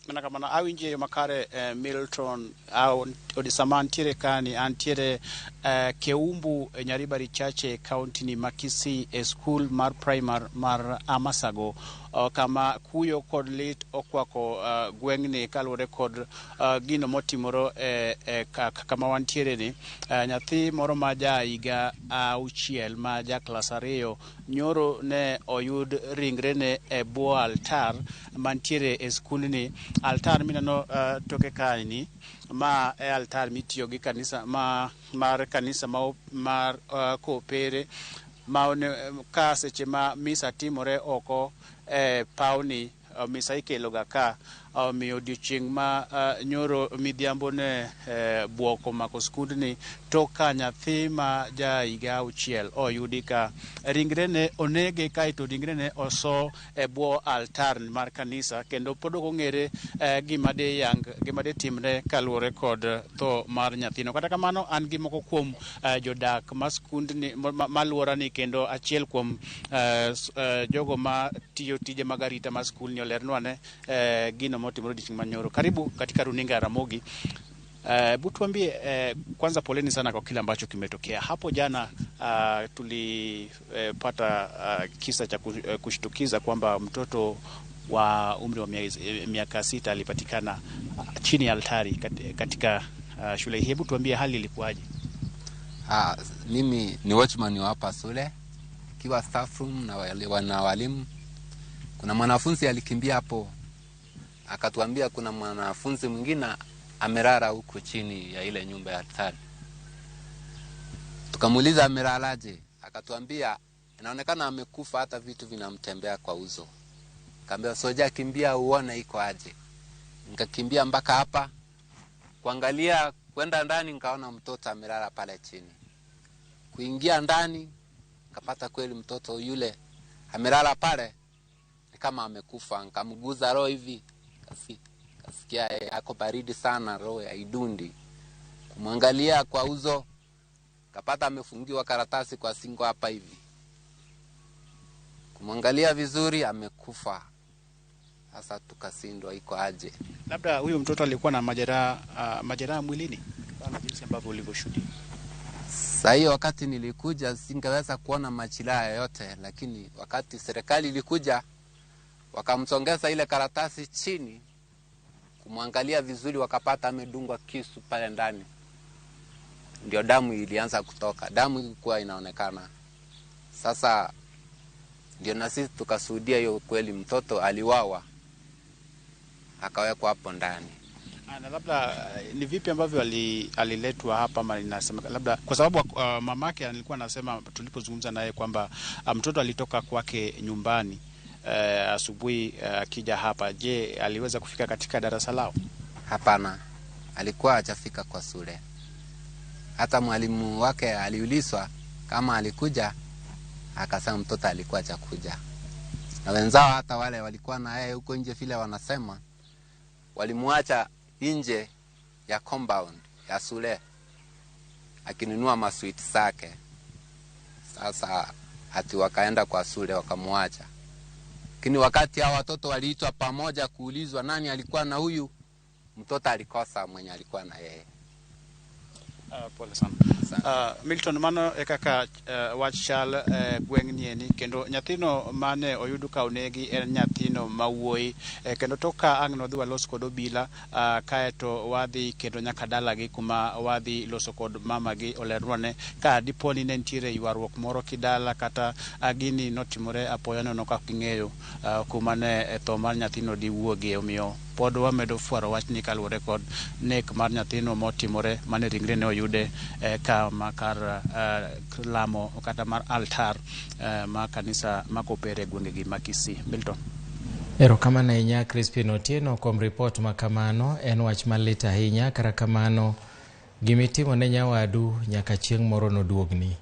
Mana kamano awinji e yo makare Milton sama antiere kani antiere Keumbu e Nyaribari Chache e kaunti ni ma Kisii e skul mar primar mar Amasago kama kuyo kod lit okwako gweng'ni kaluwore kod gino motimore e kama wantiere ni nyathi moro ma ja higa 6 ma ja klas 2 nyoro ne oyud ringrene e bwo altar mantiere e skundni. Altar mineno toke kaeni ma e altar mitiyo gi kanisa ma mar kanisa ma mar Kopere ma ka seche ma misa timore oko e pawni misa ikelo ga ka. Omiyo odiochieng' ma nyoro midhiambo ne buok omako skundni tok ka nyathi ma ja higa 6 oyudi ka ringrene onege kaeto ringrene oso e bwo altar mar kanisa kendo pod ok ong'ere gima de yang gima de timre kaluwore kod tho mar nyathino. Kata kamano an gi moko kuom jodak ma skundni maluorani kendo achiel kuom jogo ma tiyo tije mag arita mar skulni olernwa ne gino motimore odiochieng' manyoro. Karibu katika runinga ya Ramogi. Hebu tuambie kwanza, poleni sana kwa kile ambacho kimetokea hapo jana. Tulipata kisa cha kushtukiza kwamba mtoto wa umri wa miaka 6 alipatikana chini ya altari katika shule hii. Hebu tuambie hali ilikuwaje? Mimi ni watchman wa hapa shule, kiwa staff room na wana walimu. Kuna mwanafunzi alikimbia hapo akatuambia kuna mwanafunzi mwingine amelala huko chini ya ile nyumba ya altari. Tukamuuliza amelalaje, akatuambia inaonekana amekufa, hata vitu vinamtembea kwa uso. Kaambia soja, kimbia uone iko aje. Nikakimbia mpaka hapa kuangalia, kwenda ndani nikaona mtoto amelala pale chini. Kuingia ndani nikapata kweli mtoto yule amelala pale ni kama amekufa. Nikamguza roho hivi, kasikia ako baridi sana, roho haidundi. Kumwangalia kwa uso kapata amefungiwa karatasi kwa singo hapa hivi. Kumwangalia vizuri amekufa. Sasa tukasindwa iko aje. Labda huyu mtoto alikuwa na majeraha mwilini kama jinsi ambavyo ulivyoshuhudia. Sasa hiyo wakati nilikuja singeweza kuona majeraha yoyote, lakini wakati serikali ilikuja wakamsongeza ile karatasi chini kumwangalia vizuri, wakapata amedungwa kisu pale ndani. Ndio damu ilianza kutoka, damu ilikuwa inaonekana. Sasa ndio na sisi tukashuhudia hiyo kweli mtoto aliwawa akawekwa hapo ndani. Na labda ni vipi ambavyo aliletwa hapa, ama inasema labda kwa sababu mamake alikuwa anasema tulipozungumza naye kwamba mtoto alitoka kwake nyumbani asubuhi akija hapa. Je, aliweza kufika katika darasa lao? Hapana, alikuwa hajafika kwa shule. Hata mwalimu wake aliulizwa kama alikuja, akasema mtoto alikuwa hajakuja. Na wenzao hata wale walikuwa na yeye huko nje vile wanasema walimuacha nje ya compound ya shule akinunua maswiti zake. Sasa ati wakaenda kwa shule wakamuacha. Lakini wakati hao watoto waliitwa pamoja kuulizwa nani alikuwa na huyu mtoto, alikosa mwenye alikuwa na yeye. Pole sana. Milton, mano e kaka wach chal gweng' nieni kendo nyathino mane oyud ka onegi en nyathino ma wuoyi kendo tok ka ang' nodhi walos kod obila kaeto wadhi kendo nyaka dalagi kuma wadhi loso kod mamagi olernwa ne ka dipo ni ne nitiere ywaruok moro kidala kata gini notimore apoya nono ka ok ging'eyo kuma ne tho mar nyathino diwuogie. Omiyo pod wamedo fwaro wachni kaluwore kod nek mar nyathino motimore mane ringre ne oyude kama kar lamo kata mar altar ma kanisa ma Kopere e gwengegi ma Kisii. Milton. Erokamano ahinya Crispin Otieno kuom ripot ma kamano. En wach malit ahinya, kata kamano gimitimo ne nyawadu nyaka chieng' moro noduogni.